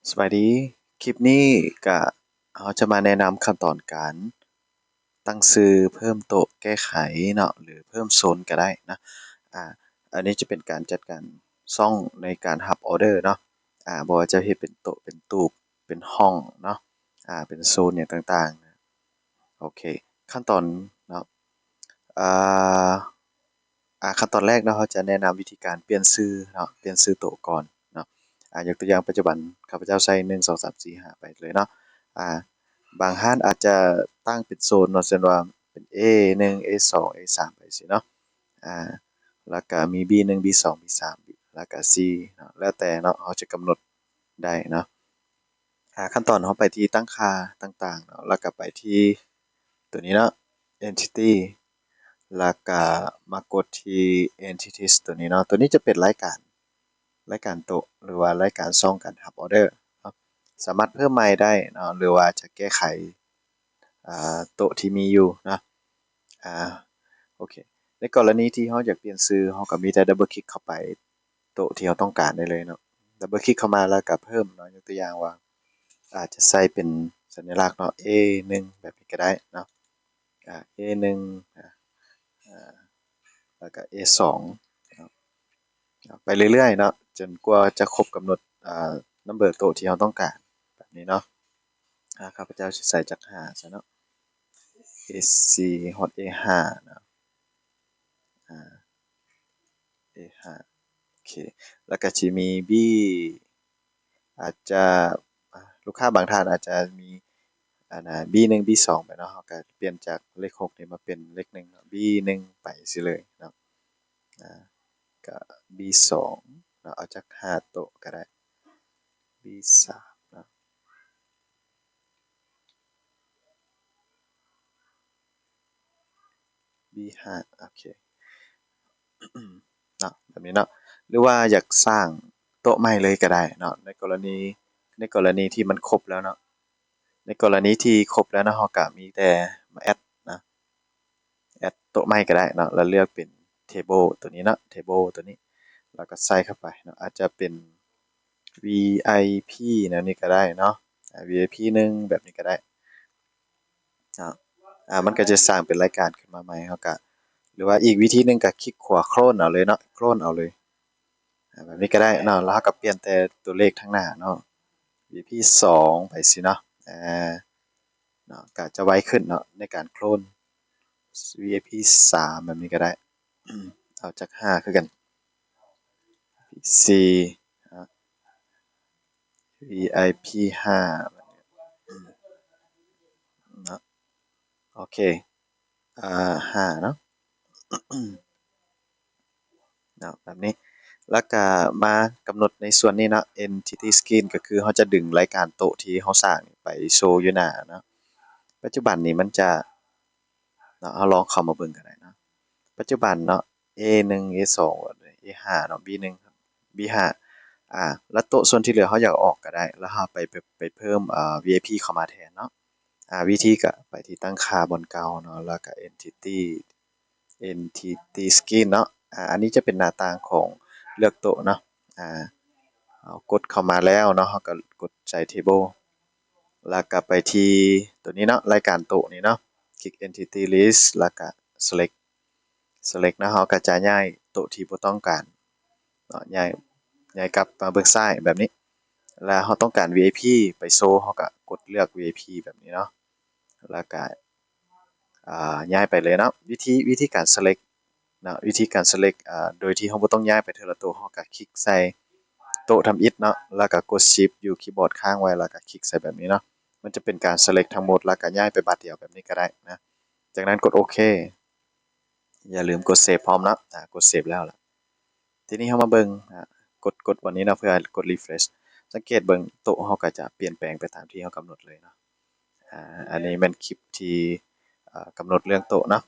ສະບາຍດີ, ຄລິບນີ້ກະເຮົາຈະມາແນະນຳຂັ້ນຕອນການຕັ້ງຊື່ເພີ່ມໂຕະແກ້ໄຂເນາະ ຫຼືເພີ່ມໂຊນກະໄດ້ເນາະ. ອາ ອັນນີ້ຈະເປັນການຈັດການຊ່ອງໃນການຮັບອອເດີເນາະ. ອາ ບໍ່ວ່າຈະເຮັດເປັນໂຕະ ເປັນຕູບ ເປັນຫ້ອງເນາະ ອາ ເປັນໂຊນຫຍັງຕ່າງໆ. ໂອເຄ ຂັ້ນຕອນເນາະ ອາ ອາ ຂັ້ນຕອນແລກເນາະ ເຮົາຈະແນະນຳວິທີການປ່ຽນຊື່ເນາະ ປ່ຽນຊື່ໂຕະກ່ອນເນາະ. ອາ ຍົກຕົວຢ່າງ ປັດຈຸບັນຂ້າພະເຈົ້າໃສ່ ໜຶ່ງ ສອງ ສາມ ສີ່ ຫ້າ ໄປເລີຍເນາະ. ອາ ບາງຮ້ານອາດຈະຕັ້ງເປັນໂຊນເນາະ ເຊັ່ນວ່າເປັນ ເອ ໜຶ່ງ ເອ ສອງ ເອ ສາມ ໄປຊີ້ເນາະ. ອາ ແລ້ວກະມີ ບີ ໜຶ່ງ ບີ ສອງ ບີ ສາມ ແລ້ວກະ ຊີ ເນາະ ແລ້ວແຕ່ເນາະ ເຮົາຈະກຳນົດໄດ້ເນາະ. ອາ ຂັ້ນຕອນເຮົາໄປທີ່ຕັ້ງຄ່າຕ່າງໆເນາະ ແລ້ວກະໄປທີ່ຕົວນີ້ເນາະ ເອັນທິຕີ້ ແລ້ວກະມາກົດທີ່ເອັນທິຕີ້ໂຕນີ້ເນາະ. ໂຕນີ້ຈະເປັນລາຍການ ລາຍການໂຕະ ຫຼືວ່າລາຍການຊ່ອງການຮັບອອເດີເນາະ. ສາມາດເພີ່ມໃໝ່ໄດ້ເນາະ ຫຼືວ່າຈະແກ້ໄຂ ອາ ໂຕະທີ່ມີຢູ່ເນາະ. ອາ ໂອເຄ ໃນກໍລະນີທີ່ເຮົາຢາກປ່ຽນຊື່ ເຮົາກະມີແຕ່ດັບເບິນຄລິກເຂົ້າໄປໂຕະທີ່ເຮົາຕ້ອງການໄດ້ເລີຍເນາະ. ດັບເບິນຄລິກເຂົ້າມາແລ້ວກະເພີ່ມເນາະ ຍົກຕົວຢ່າງວ່າ ອາດຈະໃສ່ເປັນສັນຍາລັກເນາະ ເອ ໜຶ່ງ ແບບນີ້ກະໄດ້ເນາະ. ອາ ເອ ໜຶ່ງ ອາ ອາ ແລ້ວກະ ເອ ສອງ ເນາະ ອາ ໄປເລື້ອຍໆເນາະ ຈົນກວ່າຈະຄົບກຳນົດ ອາ ນຳເບີໂຕະທີ່ເຮົາຕ້ອງການ ແບບນີ້ເນາະ. ອາ ຂ້າພະເຈົ້າຊິໃສ່ຈັກຫ້າຊະເນາະ ເອສີ່ ຮອດ ເອຫ້າ ເນາະ. ອາ ເອຫ້າ ໂອເຄ ແລ້ວກະຊິມີ ບີ ອາດຈະ ອາ ລູກຄ້າບາງທ່ານອາດຈະມີ ອັນນ່າ ບີ ໜຶ່ງ ບີ ສອງ ໄປເນາະ ເຮົາກະປ່ຽນຈາກເລກຫົກນີ້ມາເປັນເລກໜຶ່ງເນາະ ບີ ໜຶ່ງ ໄປຊີ້ເລີຍເນາະ. ອາ ກະ ບີ ສອງ ເນາະ ເອົາຈັກຫ້າໂຕະກະໄດ້ ບີ ສາມ ເນາະ ບີ ຫ້າ ໂອເຄເນາະ ແບບນີ້ເນາະ. ຫຼືວ່າຢາກສ້າງໂຕະໃໝ່ເລີຍກະໄດ້ເນາະ ໃນກໍລະນີ ໃນກໍລະນີທີ່ມັນຄົບແລ້ວເນາະ. ໃນກໍລະນີທີ່ຄົບແລ້ວເນາະ ເຮົາກະມີແຕ່ມາແອັດເນາະ ແອັດໂຕະໃໝ່ກະໄດ້ເນາະ ແລ້ວເລືອກເປັນເທເບິນໂຕນີ້ເນາະ ເທເບິນໂຕນີ້ ແລ້ວກະໃສ່ເຂົ້າໄປເນາະ. ອາດຈະເປັນ ວີໄອພີ ແນວນີ້ກະໄດ້ເນາະ ອາ ວີໄອພີ ໜຶ່ງ ແບບນີ້ກະໄດ້ເນາະ. ອາ ມັນກະຈະສ້າງເປັນລາຍການຂຶ້ນມາໃໝ່ ເຮົາກະ ຫຼືວ່າອີກວິທີໜຶ່ງກະຄລິກຂວາ ໂຄລນເອົາເລີຍເນາະ ໂຄລນເອົາເລີຍ ອາ ແບບນີ້ກະໄດ້ເນາະ. ແລ້ວເຮົາກະປ່ຽນແຕ່ຕົວເລກທາງໜ້າເນາະ ວີໄອພີ ສອງ ໄປຊີ້ເນາະ ອາ ເນາະ ກະຈະໄວຂຶ້ນເນາະ ໃນການໂຄລນ ວີໄອພີ ສາມ ແບບນີ້ກະໄດ້ ເອົາຈັກຫ້າຄືກັນ ສີ່ ວີໄອພີ ຫ້າ ເນາະ ໂອເຄ ອາ ຫ້າ ເນາະ ເນາະ ແບບນີ້ ແລ້ວກະມາກຳນົດໃນສ່ວນນີ້ເນາະ ເອັນທິຕີ້ສະກຣີນ ກະຄືເຮົາຈະດຶງລາຍການໂຕະທີ່ເຮົາສ້າງໄປໂຊຢູ່ໜ້າເນາະ. ປັດຈຸບັນນີ້ມັນຈະ ເນາະ ເຮົາລອງເຂົ້າມາເບິ່ງກະໄດ້ເນາະ ປັດຈຸບັນເນາະ ເອໜຶ່ງ ເອສອງ ເອຫ້າເນາະ ບີໜຶ່ງ ບີຫ້າ ອາ ແລ້ວໂຕະສ່ວນທີ່ເຫຼືອເຮົາຢາກເອົາອອກກະໄດ້ ແລ້ວເຮົາໄປ ໄປ ໄປເພີ່ມ ອາ ວີໄອພີ ເຂົ້າມາແທນເນາະ. ອາ ວິທີກະໄປທີ່ຕັ້ງຄ່າບ່ອນເກົ່າເນາະ ແລ້ວກະເອັນທິຕີ້ ເອັນທິຕີ້ສະກຣີນເນາະ. ອາ ອັນນີ້ຈະເປັນໜ້າຕ່າງຂອງເລືອກໂຕະເນາະ ອາ ເຮົາກົດເຂົ້າມາແລ້ວເນາະ ເຮົາກະກົດໃສ່ເທເບິນ ແລ້ວກະໄປທີ່ໂຕນີ້ເນາະ ລາຍການໂຕະນີ້ເນາະ ຄລິກເອັນທິຕີ້ລິດ ແລ້ວກະເຊເລັກ ເຊເລັກເນາະ ເຮົາກະຈະຍ້າຍໂຕະທີ່ບໍ່ຕ້ອງການເນາະ ຍ້າຍ ຍ້າຍກັບມາເບື້ອງຊ້າຍແບບນີ້. ແລ້ວເຮົາຕ້ອງການ ວີໄອພີ ໄປໂຊ ເຮົາກະກົດເລືອກ ວີໄອພີ ແບບນີ້ເນາະ ແລ້ວກະ ອາ ຍ້າຍໄປເລີຍເນາະ. ວິທີ ວິທີການເຊເລັກເນາະ ວິທີການເຊເລັກ ອາ ໂດຍທີ່ເຮົາບໍ່ຕ້ອງຍ້າຍໄປເທື່ອລະໂຕະ ເຮົາກະຄລິກໃສ່ໂຕະທຳອິດເນາະ ແລ້ວກະກົດຊິບຢູ່ຄີບອດຄ້າງໄວ້ ແລ້ວກະຄລິກໃສ່ແບບນີ້ເນາະ ມັນຈະເປັນການເຊເລັກທັງໝົດ ແລ້ວກະຍ້າຍໄປບາດດຽວແບບນີ້ກະໄດ້ນະ. ຈາກນັ້ນກົດໂອເຄ ຢ່າລືມກົດເຊບພ້ອມເນາະ ອາ ກົດເຊບແລ້ວລະ ທີນີ້ເຮົາມາເບິ່ງ ອາ ກົດ ກົດບ່ອນນີ້ເນາະ ເພື່ອກົດຣີເຟຣຊ ສັງເກດເບິ່ງໂຕະເຮົາກະຈະປ່ຽນແປງໄປຕາມທີ່ເຮົາກຳນົດເລີຍເນາະ. ອາ ອັນນີ້ແມ່ນຄລິບທີ່ ອາ ກຳນົດເລື່ອງໂຕະເນາະ